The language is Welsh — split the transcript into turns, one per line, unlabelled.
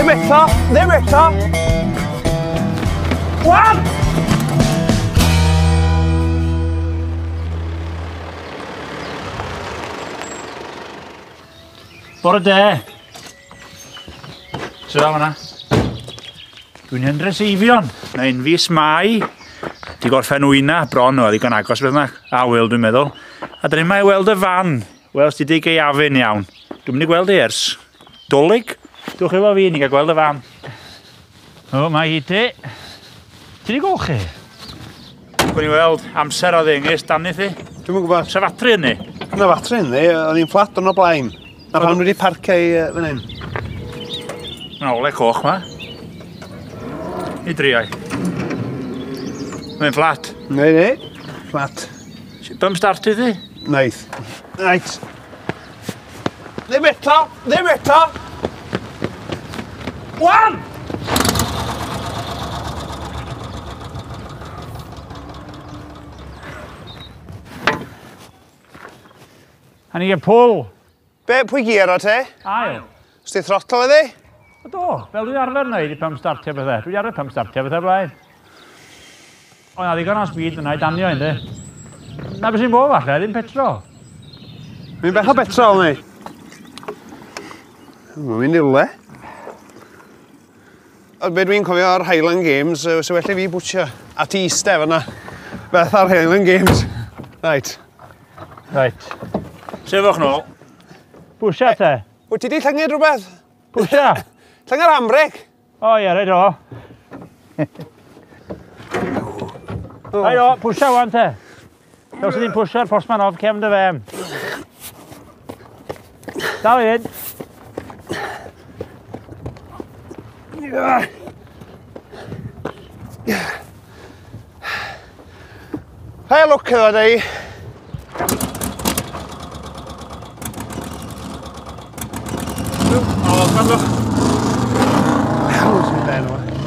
Ddim eto, ddim eto. Wan!
Bore de. Sydd am yna? Dwi'n Hendres Eifion. Mae'n fis Mai. Di gorffen wyna bron o, ddigon agos beth bynnag. A Wil, dwi'n meddwl. A dyn ni'n i weld y fan. Wel, os ti di gaeafu'n iawn. Dwi'n mynd i gweld i ers Dolig. Dwch efo fi, ni'n cael gweld y fan. O, mae hi ti. Ti di golchi? Gwni i weld amser o ddengys, dan i thi.
Dwi'm yn gwybod.
Sa fatri yni?
Na fatri yni, o'n i'n fflat o'n o blaen. Na pan wedi parcio i fan hyn.
Mae'n ole coch ma. I driau. Mae'n fflat.
Nei, nei. Fflat.
Bum start i thi?
Neith. Reit.
Ddim eto, ddim eto. Wan!
A ni gael pwl.
Be, pwy gear o te?
Ail.
Os ti throttle iddi?
O do, fel dwi'n arfer wneud i pump startio bethau. Dwi'n arfer pump startio bethau blaen. O na, ddigon o speed yna i danio ynddi. Na beth sy'n bod falle, ddim petrol.
Mae'n bech o petrol, ni. Mae'n mynd i rwle. Ond be dwi'n cofio o'r Highland Games, so well i fi bwtio. A ti iste fyna. Beth ar Highland Games. Right.
Right. Sefwch nôl. Bwsia te.
Wyt ti di llyngu rhywbeth?
Bwsia.
Llyngu'r handbrake.
O ie, reit o. Reit o, pwsia wan te. Fel sydd ni'n pwsio'r postman off cefn dy fem. Dal i fynd.
Rhai o lwc iddo dei. O, gwrandwch. Hell, sy'n ben o.